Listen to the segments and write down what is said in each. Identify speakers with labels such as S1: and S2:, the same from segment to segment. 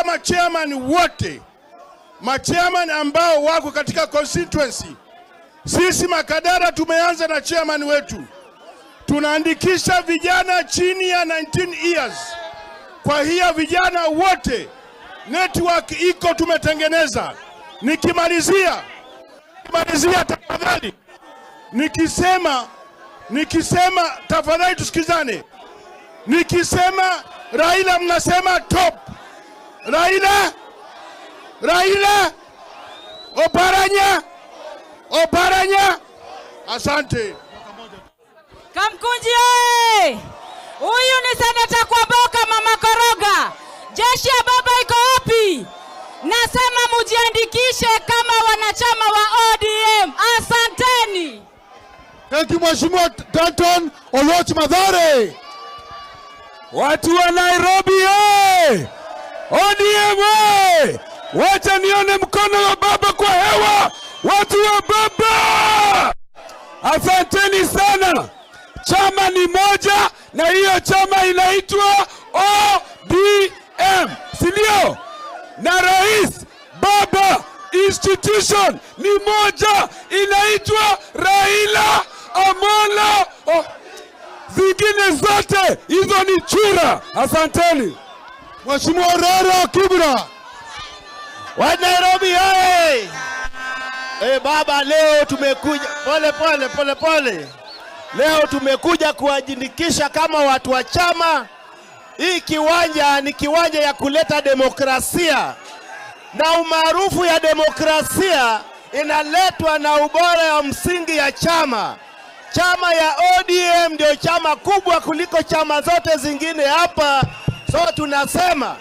S1: Tunataka machairman wote, machairman ambao wako katika constituency. Sisi Makadara tumeanza na chairman wetu. Tunaandikisha vijana chini ya 19 years. Kwa hiyo vijana wote, network iko tumetengeneza. Nikimalizia tafadhali. Nikisema tafadhali tusikizane. Nikisema Raila mnasema top. Raila, Raila, Oparanya, Oparanya. Asante.
S2: Kamkunji oye! Huyu ni Seneta Kwamboka Mama Koroga. Jeshi ya baba iko wapi? Nasema mujiandikishe kama wanachama wa ODM. Asanteni.
S3: Thank you Mheshimiwa Danton Oluoch Madhare.
S4: Watu wa Nairobi oye! ODM oye! Wacha nione mkono wa baba kwa hewa. Watu wa baba, asanteni sana. Chama ni moja na hiyo chama inaitwa ODM, si ndio? Na rais baba institution ni moja inaitwa Raila Amolo. Zingine zote hizo ni chura. Asanteni.
S3: Mheshimiwa Rara Kibra.
S5: Wa Nairobi oye! Baba, leo tumekuja pole pole pole pole. Leo tumekuja kuwajiandikisha kama watu wa chama. Hii kiwanja ni kiwanja ya kuleta demokrasia, na umaarufu ya demokrasia inaletwa na ubora ya msingi ya chama. Chama ya ODM ndio chama kubwa kuliko chama zote zingine hapa. So tunasema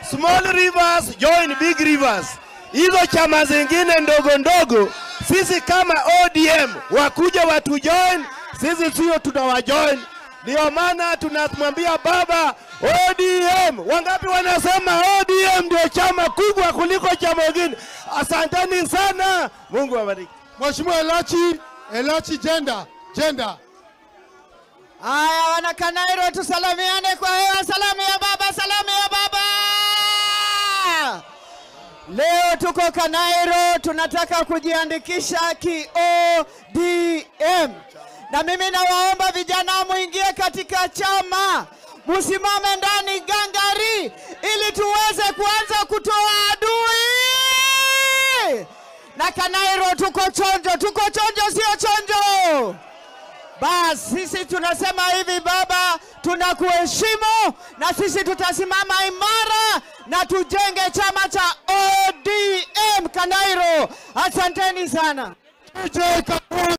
S5: small rivers join big rivers. Hizo chama zingine ndogo ndogo, sisi kama ODM wakuja watu join, sisi sio tunawajoin. Ndio maana tunamwambia baba ODM. Wangapi wanasema ODM ndio chama kubwa kuliko chama kingine? Asanteni sana. Mungu awabariki.
S3: Mheshimiwa Elachi Jenda, Jenda.
S6: Haya wana Kanairo, tusalamiane kwa hewa. Salamu ya baba, salamu ya baba. Leo tuko Kanairo, tunataka kujiandikisha ki ODM. Na mimi nawaomba vijana muingie katika chama, musimame ndani gangari ili tuweze kuanza kutoa adui. Na Kanairo tuko chonjo, tuko chonjo, sio chonjo. Bas, sisi tunasema hivi baba, tunakuheshimu na sisi tutasimama imara na tujenge chama cha ODM Kanairo. Asanteni sana.